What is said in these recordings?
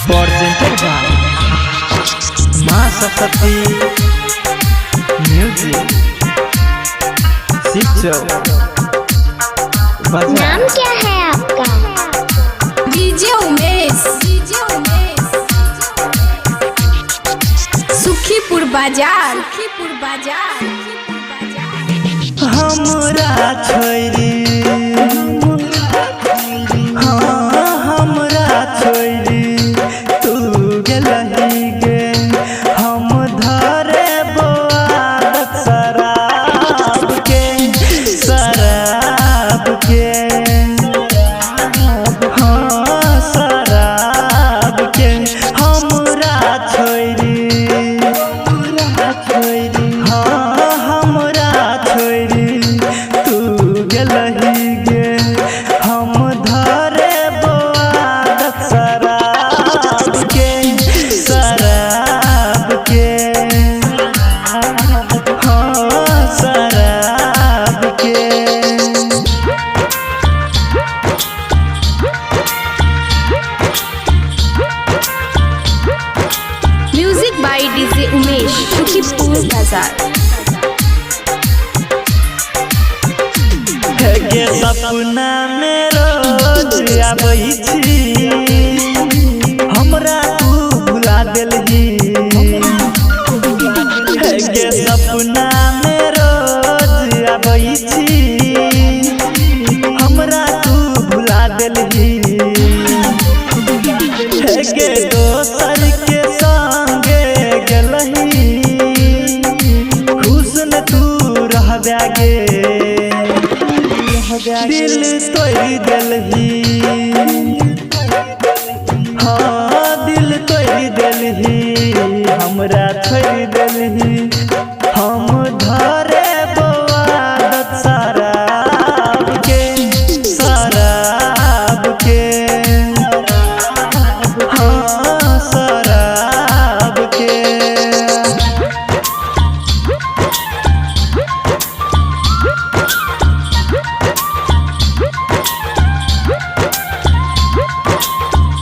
Presented by Maa Saraswati music शिक्षक बाजार। नाम क्या है आपका? डीजे उमेश, डीजे उमेश, सुखीपुर बाजार, सुखीपुर बाजार। हमरा छोरी, हाँ हमरा छोरी तू गेलही गे, हम धरे आदत शराब के, शराब के, हाँ शराब के। हमरा छोरी, हाँ हमरा छोरी तू गेलही गे, हम धरे आदत शराब के, शराब के, हाँ शराब के। Music by DJ Umesh, Sukhipur बाजार। गे सपना में रोज आबै छी, हमरा तू भुला देलही। गे सपना में रोज आबै छी, हमरा तू भुला देलही। गे दोसर के संगे गेलही, खुश न तू रहबे गे, दिल तोड़ देलही, हाँ दिल तोड़ देलही, हमरा छोड़ देलही। हम धरे आदत शराब के, शराब के, हाँ शराब के।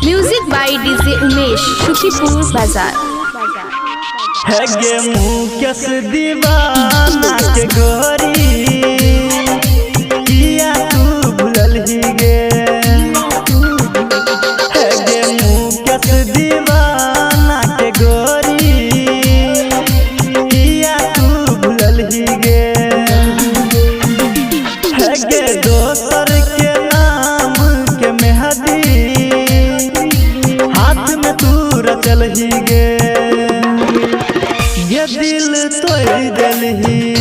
Music by DJ Umesh, Sukhipur बाजार। है गे मुकेश दीवाना के गोरी, किया तू भूलल ही गे। है गे मुकेश दीवाना के गोरी, किया तू भूलल ही गे। है गे दोसर के नाम के मेहदी हाथ में तू रचल ही गे, ये दिल तोड़ देलही।